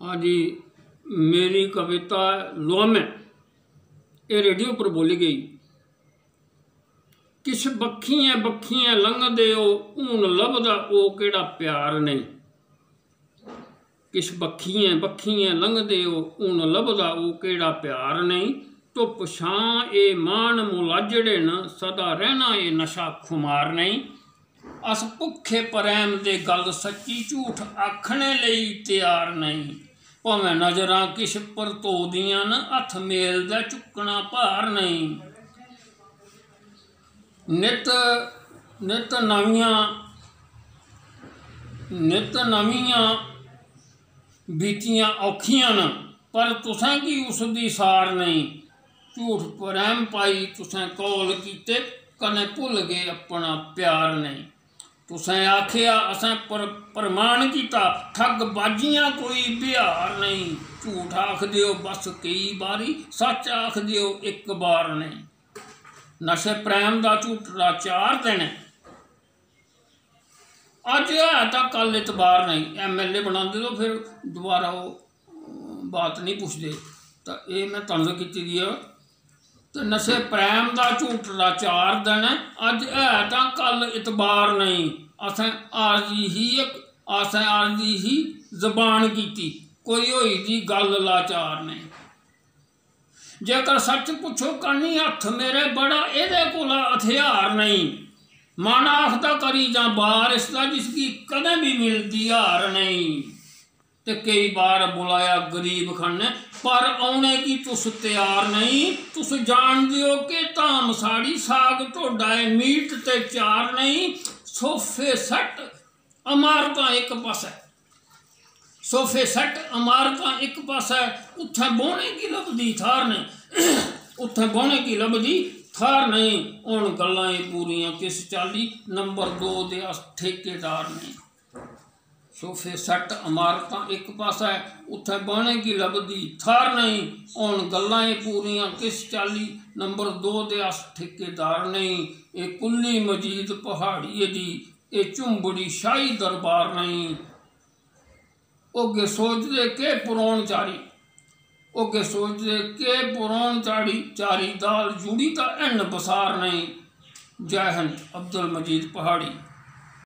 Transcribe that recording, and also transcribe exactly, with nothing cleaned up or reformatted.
हाँ जी, मेरी कविता ऐ लुआमै, एह् रेडियो पर बोली गेई। किश बक्खियें बक्खियें लंघदे ओ, हून लभदा ओह् केह्ड़ा प्यार नेईं। किश बक्खियें बक्खियें लंघदे ओ, हून लभदा ओह् केह्ड़ा प्यार नेईं। धुप्प छां एह् मान मुलाजड़े न, सदा रैह्ना एह् नशा खुमार नेईं। अस भुक्खे प्रैम दे, गल्ल सच्ची, झूठ आखने लेई त्यार नेईं। भामें नजरां किश परतोदियां न, हत्थ मेलदा चुक्कना भार नेईं। नित नित नमियां नित नमियां बीतियां औखियां न, पर तुसें गी उस दी सार नेईं। झूठ प्रैम पाई तुसें कौल कीते, कन्नै भुल्ल गे अपना प्यार नेईं। तुसें आखेआ असें पर-, प्रमाण कीता, ठगबाजियां कोई बिहार नेईं। झूठ आखदे ओ बस केई बारी, सच्च आखदे ओ इक बार नेईं। नशे प्रैम दा झूठड़ा चार दिन ऐ। अज्ज है तां कल इतबार नेईं। एमएलए बनांदे तो फिर दोबारा ओह् बात नेईं पुछदे। तां एह् में तंज कीती दी ऐ। ते नशे प्रैम दा झूठड़ा चार दिन ऐ। अज्ज है तां कल इतबार नेईं। असें आरजी ही इक, असें आरजी ही जबान कीती, कोई होई दी गल्ल लाचार नेईं। जेकर सच्च पुच्छो कानी हत्थ मेरे, बड़ा एह्दे कोला हथेआर नेईं। मन आखदा करी जां बार इसदा, जिसगी कदें बी मिलदी हार नेईं। ते केई बार बुलाया गरीब खाने, पर औने गी तुस त्यार नेईं। तुस जानदे ओ के धाम साढ़ी साग ढोडा ऐ, मीट ते चार नेईं। सोफे सैट, अमारतां इक पासै, सोफे सैट, अमारतां इक पासै, उत्थें बौह्ने गी लभदी थाह्र नेईं। उत्थें बौह्ने गी लभदी थाह्र नेईं। हून गल्लां एह् पूरियां किस चाल्ली, नंबर दो दे अस ठेकेदार नेईं। सोफे सैट, अमारतां इक पासै, उत्थें बौह्ने गी लभदी थाह्र नेईं। हून गल्लां एह् पूरियां किस चाल्ली, नंबर दो दे अस ठेकेदार नेईं। एह् कुल्ली मजीद प्हाड़िये दी, एह् झुंबड़ी शाही दरबार नेईं। ओगे सोचदे केह् परौह्नचारी, ओगे सोचदे केह् परौह्नचारी, चारी दाल जुड़ी तां हैन बसार नेईं। जै हिंद, अब्दुल मजीद प्हाड़ी।